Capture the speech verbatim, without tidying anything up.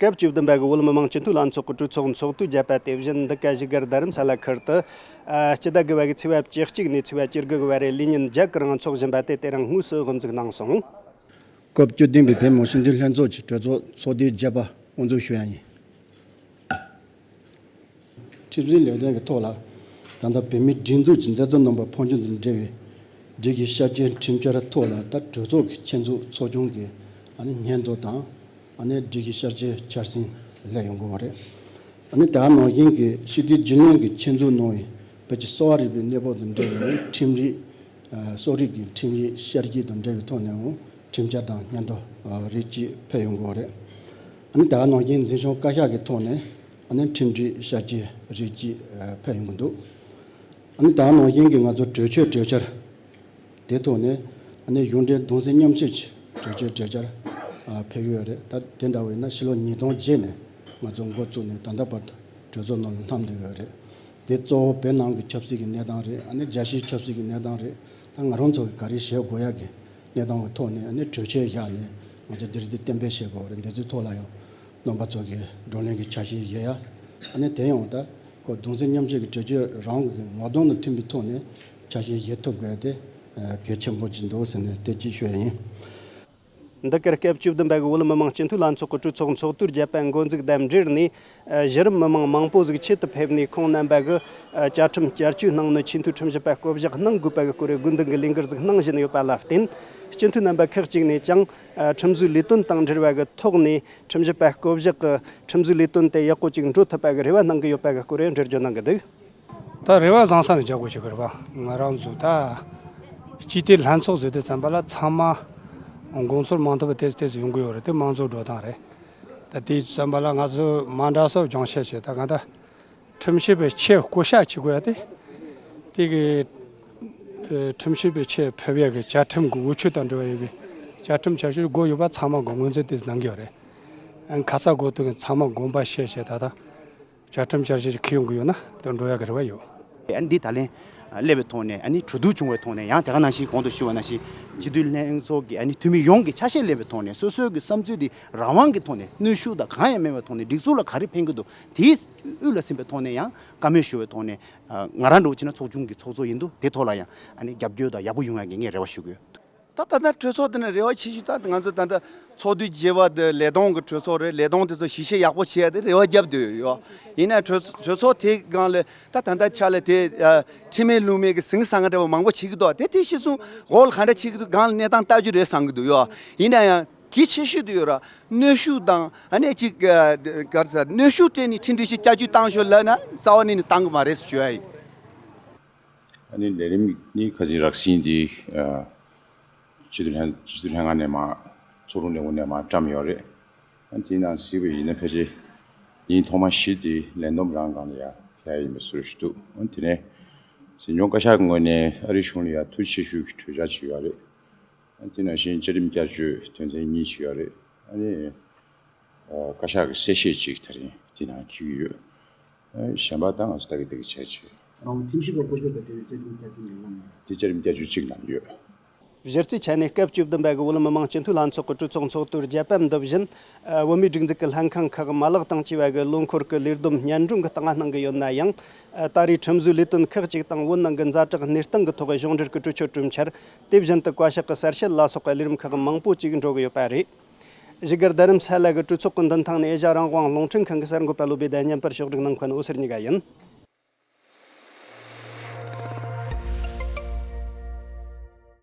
སྐབས་བཅུ་བདུན་པ་གི་བོད་མི་མང་སྤྱི་འཐུས་ལྷན་ཚོགས་ཀྱི་གྲོས་ཚོགས་ཚོགས་དུས་བརྒྱད་པ་དེ་བཞིན་འདི་ག་བཞུགས་སྒར་རྡ་རམ་ས་ལ་ཁུལ་དུ། ཨ། སྤྱི་ཟླ་དགུ་པ་གི་ཚེས་པ་བཅུ་གཅིག་ནས་ཚེས་པ་བཅུ་དགུ་གི་བར་རེ་ལས་ཉིན་བརྒྱད་ཀྱི་རིང་འཚོགས་བཞིན་པ་དེ་དེ་རིང་དངོས་སུ་དབུ་འཛུགས་གནང་སོང་། སྐབས་བཅུ་བདུན་པའི་བོད་མི་མང་སྤྱི་འཐུས་ལྷན་ཚོགས་ཀྱི་གྲོས་ཚོགས་ཚོགས་དུས་བརྒྱད་པ་དབུ་འཛུགས་ཞུ་ཡ་ཡིན། ཁྲིམས་འཛིན་ལས་དོན་གྱི་ཐོག་ལ་ད་ལྟ་བོད་མིའི་སྒྲིག་འཛུགས་ཀྱི་མཛད་གཙོ་རྣམ་པ་ཕོན་ཆེན་དང་འབྲེལ་བའི་སྒྲིག་གཞི་བསྐྱར་བཅོས་ཁྲིམས་འཆར་ཐོག་ལ་ད་གྲོས་ཚོགས་ཀྱི་ཆེད་འཛུགས་ཚོགས་ཆུང་གི་ཨ་ནི་སྙན་ཐོ་དང་། ཨ་ནི་སྒྲིག་གཞི་བསྐྱར་བཅོས་འཆར་ཟིན་སླེབས་ཡོང་གི་ཡོད་རེད། ཨ་ནི་དེ་ག་ནང་བཞིན་གྱི་སྤྱི་འཐུས་རྒྱུན་ལས་ཀྱི་ཆེད་འཛུགས་གནང་བའི་བོད་ཀྱི་གསོ་བ་རིག་པའི་གནས་བབ་དང་འབྲེལ་བའི་ཁྲིམས་རིག་ཨ། གསོ་རིག་གི་ཁྲིམས་ཡིག་བསྐྱར་བཅོས་དང་འབྲེལ་བའི་ཐོག་ནས་འོང་ཁྲིམས་འཆར་དང་སྙན་ཐོ་རིགས་གཅིག་ཕེབས་ཡོང་གི་ཡོད་རེད། ཨ་ནི་ད་ག་ནང་བཞིན་འཛིན་སྐྱོང་བཀའ་ཤག་གི་ཐོག་ནས་ཨ་ནི་ཁྲིམས་སྒྲིག་བསྐྱར་བཅོས་རིགས་གཅིག་ཕེབས་ཡོང་གི་འདུག་ཨ་ནི་ད་ག་ནང་བཞིན་གྱི་ང་ཚོ་གྲོས་ཆོད་གྲོས་འཆར་དེ་ཐོག་ནས་ཨ་ནི་གཞུང་འབྲེལ་གདུང་སེམས་མཉམ་སྐྱེད་ཀྱི་གྲོས་ཆོད་གྲོས་འཆར་ཕེབས་ཡོད་རེད། ད་དེ་འདྲ་བས་ན་ཕྱི་ལོ་ཉིས་སྟོང་བརྒྱད་ནས་ང་ཚོ་འགོ་བཙུགས་ནས་ད་ལྟ་བར་དུ་གྲོས་ཚོགས་ནང་ལ་བསྣམས་བསྡད་ཡོད་རེད། དེ་གཙོ་བོ་བོད་ནང་གི་ཆབ་སྲིད་ཀྱི་གནས་སྟངས་རེད། ཨ་ནི་རྒྱལ་སྤྱིའི་ཆབ་སྲིད་ཀྱི་གནས་སྟངས་རེད། ད་ང་རང་ཚོ་གིས་ག་རེ་བྱེད་དགོས་ཡག་གི་གནས་སྟངས་ཀྱི་ཐོག་ནས་ཨ་ནི་གྲོས་ཆོད་བཞག་ནས་ང་ཚོ་འདིར་འདི་གཏན་འབེབས་བྱེད་དགོས་རེད། འདི་ཚོའི་ཐོག་ལ་ཡང་རྣམ་པ་ཚོ་གིས་བགྲོ་གླེང་གི་ཆ་ཤས་བཞེས་ཡ། ཨ་ནི་དེ་ཡང་ད་ཁོ་གདུང་སེམས་མཉམ་སྐྱེད་ཀྱི་གྲོས་ཆོད་རང་གི་ངོ་གདོང་དང་མཐུན་པའི་ཐོག་ནས་ཆ་ཤས་བཞེས་ཐུབ་དགོས་དེ་གལ་ཆེན་པོ་ཅིག་འདུག་ཟེར་ནས་དེ་གཅིག་ཞུ་ཡ་ཡིན། འདི་གར་སྐབས་བཅུ་བདུན་པ་གི་བོད་མི་མང་སྤྱི་འཐུས་ལྷན་ཚོགས་ཀྱི་གྲོས་ཚོགས་ཚོགས་དུས་བརྒྱད་པ་འགོ་འཛུགས་དང་འབྲེལ་ནས། གཞི་རིམ་མི་མང་མང་པོ་ཟིག་ཆེད་དུ་ཕེབས་ནས་ཁོང་རྣམ་པ་གིས་བཅའ་ཁྲིམས་བསྐྱར་བཅོས་གནང་ནི་ཆེས་མཐོའི་ཁྲིམས་ཞིབ་པ་བསྐོ་གཞག་གནང་དགོས་པ་གི་སྐོར་དགོས་འདུན་གྱི་ལས་འགུལ་ཟིག་གནང་བཞིན་ཡོད་པ་ལ་བརྟེན། སྤྱི་འཐུས་རྣམ་པ་ཁག་ཅིག་ནས་ཀྱང་ཁྲིམས་བཟོའི་ལས་དོན་དང་འབྲེལ་བ་གི་ཐོག་ནས་ཁྲིམས་ཞིབ་པ་བསྐོ་གཞག་གིས་ཁྲིམས་བཟོའི་ལས་དོན་དེ་ཡག་པོ་ཅིག་འགྲོ་ཐུབ་པ་གི་རེ་བ་གནང་གི་ཡོད་པ་གི་སྐོར་འགྲེལ་བརྗོད་གནང་གི་འདུག་ད་རེ་བ་བཟང་ས་ནས་རྒྱག་དགོས་ཀྱི་རེད་པ། ང་རང་ཚོ་ད་སྤྱི་བདེ་ལྷན་ཚོགས་ཟེར་དུས་ཙམ་པ་ལ་ཚང་མ་དགོངས་ཚུལ་མང་ཐོག་པ་ཏོག་ཙམ་ཏོག་ཙམ་ཡོང་གི་ཡོད་རེད། དེ་མང་གཙོའི་འགྲོ་སྟངས་རེད། ད་དེ་ཙམ་པ་ལ་ང་ཚོ་མ་འདྲ་ས་སྦྱོང་བཤད་བྱས། ད་གང་ལྟར་ཁྲིམས་ཞིབ་པའི་ཆེད་བསྐོ་གཞག་བྱེད་དགོས་ཡ་དེ། དེ་གི་ཨ་ཁྲིམས་ཞིབ་པའི་ཆེད་ཕེབས་ཡ་གི་བཅའ་ཁྲིམས་ཀྱི་འོས་ཆོས་དང་འབྲེལ་བ་ཡོད་པའི་བཅའ་ཁྲིམས་བསྐྱར་བཅོས་དགོས་ཡོད་པ་ཚང་མ་གི་ངོས་འཛིན་དེ་གནང་གི་ཡོད་རེད། ཨ་ཁ་ཚ་དགོས་དུས་ཚང་མ་དགོངས་པ་བཞེས་བྱས། ད་ལྟ་བཅའ་ཁྲིམས་བསྐྱར་བཅོས་ཤིག་འཁྱེར་ཡོང་གི་ཡོད་ན་དོན་འགྲོ་ཡག་གི་རེ་བ་ཡོད། ཨ་ནི་འདི་ད་ལན་སླེབས་པའི་ཐོག་ནས་ཨ་ནི་གྲོས་བསྡུར་བྱུང་བའི་ཐོག་ནས། ཡང་དེ་ག་ནང་བཞིན་གོང་དུ་ཞུས་པ་ནང་བཞིན་སྤྱི་འཐུས་ལྷན་ཚོགས་ཀྱི་ཨ་ནི་འཐུས་མི་ཡོངས་ཀྱི་ཆ་ཤས་སླེབས་པའི་ཐོག་ནས་སོ་སོའི་གི་བསམ་ཚུལ་འདི་རང་དབང་གི་ཐོག་ནས་གནོན་ཤུགས་དང་གང་ཡང་མེད་པའི་ཐོག་ནས་སྒྲིག་འཛུགས་ལ་ག་རེ་ཕན་གི་འདུག་དེའི་དབུས་ལ་ཟིན་པའི་ཐོག་ནས་ཡང་བཀའ་མོལ་ཞུ་བའི་ཐོག་ནས། ང་རང་འདྲ་བོ་བྱས་ན་ཚོགས་ཆུང་གི་ཚོགས་གཙོ་ཡིན་དུས་དེ་ཐོག་ལ་ཡང་ཨ་ནི་རྒྱབ་སྐྱོར་དང་ཡག་པོ་ཡོང་ཡག་གི་ངས་རེ་བ་ཞུ་གི་ཡོད། ད་ད་ལྟ་གྲོས་ཚོགས་དེ་ནས་རེ་བ་ཆེ་ཤོས་ད་ང་ཚོ་ད་ལྟ་ཚོགས་དུས་བརྒྱད་པ་དེ་ལས་སྟངས་ཀྱི་གྲོས་ཚོགས་རེད། ལས་སྟངས་དེ་ཚོ་ཞིབ་བཤེར་ཡག་པོ་བྱས་ཏེ་རེ་བ་བརྒྱབ་བསྡད་ཡོད། ཡིན་ན་གྲོས་གྲོས་ཚོགས་དེའི་སྒང་ལ་ད་ད་ལྟ་ཆ་ལ་དེ་ཨ་ཁྲིམས་མེད་ལུགས་མེད་ཀྱི་ཟིང་ས་ང་འདྲ་བ་མང་པོ་བྱེད་ཀྱི་འདུག་དེ་དེ་ཤི་སོང་འོག་ལ་ག་འདྲ་བྱེད་ཀྱི་འདུག་སྒང་ལ་གནས་སྟངས་ལྟ་རྒྱུ་རེད་བསམ་གྱི་འདུག་ཡོད། ཡིན་ན་ཡང་གལ་ཆེ་ཤོས་དེ་ཡོད་ར། གནོན་ཤུགས་དང་ཨ་ནི་ཅིག་ཨ་ག་རེ་ཟེར། གནོན་ཤུགས་སྤྲད་ནས་ཁྲིམས་སྒྲིག་གཞི་བསྐྱར་བཅོས་བཏང་ཤོག་ལབ་ན་རྩ་བ་ནས་ནི་བཏང་གི་མ་རེད་ཟེར་ཞུ་ཡ་ཡིན། ཨ་ནི་ལས་རིམ་ནི་ཁ་སང་རགས་ཟིན་དེ་ཨ་སྤྱི་འཐུས་ལྷན་སྤྱི་འཐུས་ལྷན་ཁང་ནས་མར་ཚོགས་རུ་ལས་ཁུངས་ནས་མར་བཀྲམ་ཡོད་རེད། ཨ་དེའི་ནང་གཟིགས་པ་ཡིན་ན་ཕལ་ཆེར་ཉིན་ཐོག་མ་བཞི་དེ་ལས་བསྡོམས་རང་སྒང་ལ་ཡ་ཕེབས་ཡ་ཡིན་པའི་བཟོ་འདྲ་ཞིག་འདུག་ཨ་དེ་ནས་འཛིན་སྐྱོང་བཀའ་ཤག་གི་ངོས་ནས་ཨ་རིའི་གཞུང་ལ་ཡ་ཐུགས་རྗེ་ཆེ་ཞུ་གི་གྲོས་འཆར་ཅིག་ཡོད་རེད། ཨ་དེ་ནང་བཞིན་བཅའ་ཁྲིམས་བསྐྱར་བཅོས་དོན་ཚན་གཉིས་ཅིག་ཡོད་རེད། ཨ་ནི་ཨོ་བཀའ་ཤག་གི་གསལ་བཤད་ཅིག་དེ་རིང་དེ་ནང་འཁྱེར་གྱི་ཡོད། ཨ་གཞན་པ་ད་ང་ཚོ་ལྟ་གི་ལྟ་གི་བྱས་བྱས། ཨོ་ཁྲིམས་ཞིབ་པ་བསྐོ་གཞག་དང་འབྲེལ་བའི་བཅའ་ཁྲིམས་བསྐྱར་བཅོས་ཡོད་ལ་མེད། དེ་བཅའ་ཁྲིམས་བསྐྱར་བཅོས་གཅིག་ནང་ཡོད། གཞི་རྩའི་ཆ་ནས་སྐབས་བཅུ་བདུན་པ་གི་བོད་མི་མང་སྤྱི་འཐུས་ལྷན་ཚོགས་ཀྱི་གྲོས་ཚོགས་ཚོགས་དུས་བརྒྱད་པ་འདི་བཞིན། ཨ་བོད་མིའི་སྒྲིག་འཛུགས་ཀྱི་ལྷན་ཁང་ཁག་མ་ལག་དང་བཅས་པ་གི་ལོ་འཁོར་གྱི་ལས་བསྡོམས་སྙན་སྒྲོན་གྱི་སྟེང་ལ་གནང་གི་ཡོད་ན་ཡང་། ཨ་ད་རེས་ཁྲིམས་བཟོའི་ལས་དོན་ཁག་ཅིག་དང་བོད་ནང་གི་ཛ་དྲག་གནས་སྟངས་ཀྱི་ཐོག་གཞུང་འབྲེལ་གྱི་གྲོས་ཆོད་གྲོས་འཆར། དེ་བཞིན་དུ་བཀའ་ཤག་གི་གསལ་བཤད་ལ་སོགས་པའི་ལས་རིམ་ཁག་མང་པོ་ཅིག་འགྲོ་གི་ཡོད་པ་རེད། བཞུགས་སྒར་རྡ་རམ་ས་ལ་གི་གྲོས་ཚོགས་ཀྱི་མདུན་ཐང་ནས་ཨེ་ཤ་རང་དབང་རླུང་འཕྲིན་ཁང་གི་གསར་འགོད་པ་བློ་བྷེ་དང་མཉམ་པར་ཕྱོགས་སྒྲིག་གནང་མཁན་འོད་ཟེར་གཉིས་ཀ་ཡིན།